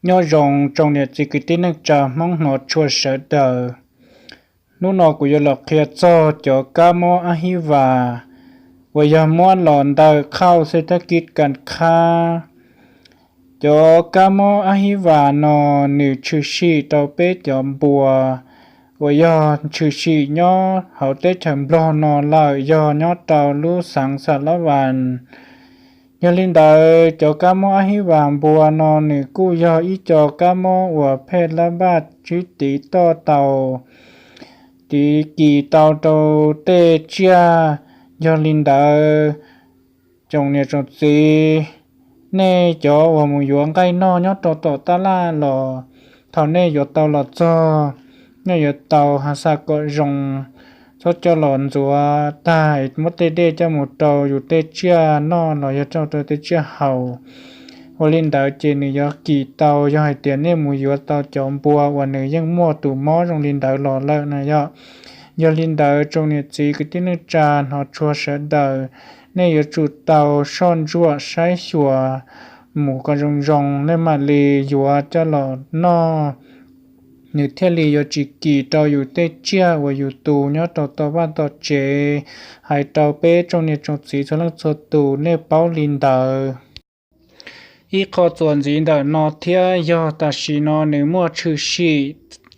Nyob zoo tsoom niam txiv kwv tij neej tsa Hmoob hnov tshua sawv daws. Hnub no kuv yuav los qhia txog cov kab mob ab hib vas uas yog muab los ntawm khauj xej thab kib kas khab. Cov kab mob ab hib vas no nws tshwm sim rau peb cov npua uas yog tshwm sim nyob hauv teb chaws Nplog no lawm, yog nyob rau lub xeev Xas Las Vas. Yog li ntawd, cov kab mob ab hib vas npua no nws kuj yog ib co kab mob uas phej lab npaj tsib tiv toj tau, tiv kis tau rau tej tsiaj. Yog li ntawd, tsoom niam tsoom txiv, nej cov uas mus yuav nqaij noj nyob rau tom taj laj los, thaum nej yuav tau los txog, nej yuav tau has xas kom zoo, txhob coj los ntxuav tag muab tej dej coj mus rau yus tej tsiaj noj los yog rau tej tsiaj haus. Ua li ntawd ces nws yuav kis tau yog hais tias nej mus yuav tau cov npua uas nws yeej muaj tus mob zoo li ntawd los lawm na yom. Yog li ntawd, tsoom niam txiv kwv tij neej tsa hnov tshua sawv daws, nej yuav tsum tau soj ntsuam saib xyuas mus kom zoo zoo, nej mam li yuav coj los noj, nws thiaj li yuav tsis kis rau yus tej tsiaj uas yus tus nyob rau tom vaj tom tsev. Hais rau peb tsoom niam tsoom txiv txhua leej txhua tus nej paub li ntawd. Ib qho txuas ntxiv ntawm no thiab, yog tam sim no nws muaj tshwm sim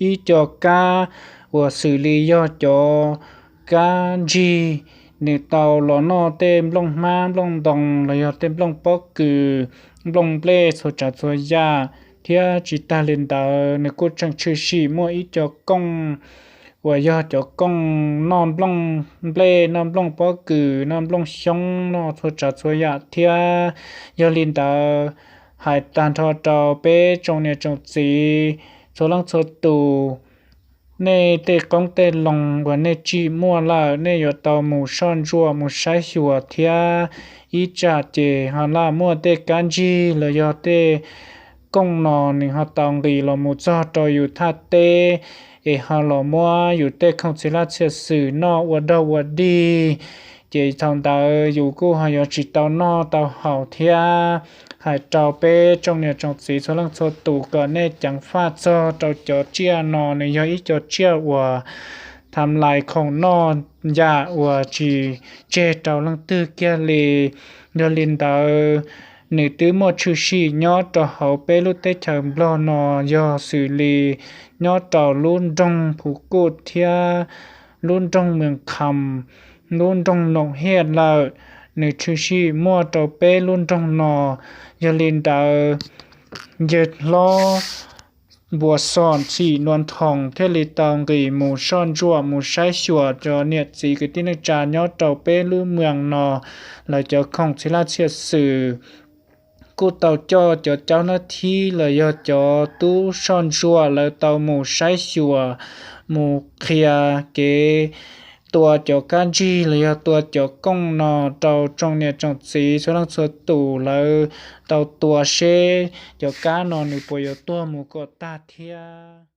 ib co kab uas xws li yog cov kab ntsig, nws tau los noj tej nplooj hmab nplooj ntoo los yog tej nplooj pob kws, nplooj nplej txhua tsav txhua yam, thiab tsis tag li ntawd nws kuj tseem tshwm sim muaj ib co kooj uas yog cov kooj noj nplooj nplej, noj nplooj pob kws, noj nplooj xyoob, noj txhua tsav txhua yam thiab. Yog li ntawd, hais tag nrho rau peb tsoom niam tsoom txiv txhua leej txhua tus, nej tej qoob tej loo uas nej tsim muaj lawm, nej yuav tau mus soj ntsuam mus saib xyuas thiab. Ib tsam ces ho laj muaj tej kab ntsig los yog tej kooj no nws ho tau nqis los mus txog rau yus thaj teb, es ho los muab yus tej khoom txiv laj txhiaj xwm noj ua daug ua dig, ces thaum ntawd yus kuj ho yuav tsis tau noj tau haus thiab. Hais rau peb tsoom niam tsoom txiv txhua leej txhua tus kom nej ceev faj txog rau cov tsiaj no, nws yog ib co tsiaj uas tham lais khoom noj yam uas tsis tseg rau leej twg kiag li. Yog li ntawd, nws twb muaj tshwm sim nyob rau hauv peb lub teb chaws Nplog no, yog xws li nyob rau lub nroog Phuv Kuj thiab lub nroog Mees Kham, lub nroog Noom Hiaj lawm, nws tshwm sim muaj rau peb lub nroog no. Yog li ntawd, yawg hlob Npuas Xom Xim Nua Thoom thiaj li tau nqis mus soj ntsuam mus saib xyuas cov niam txiv kwv tij neej tsa nyob rau peb lub moos no, lawv cov khoom txiv laj txhiaj xwm kuj tau coj cov caub nab thib los yog cov tub soj ntsuam lawv tau mus saib xyuas, mus qhia kev tua cov kab ntsig los yog tua cov kooj no rau tsoom niam tsoom txiv txhua leej txhua tus lawv tau tua seb cov kab no nws puas yuav tuag mus kom tag thiab.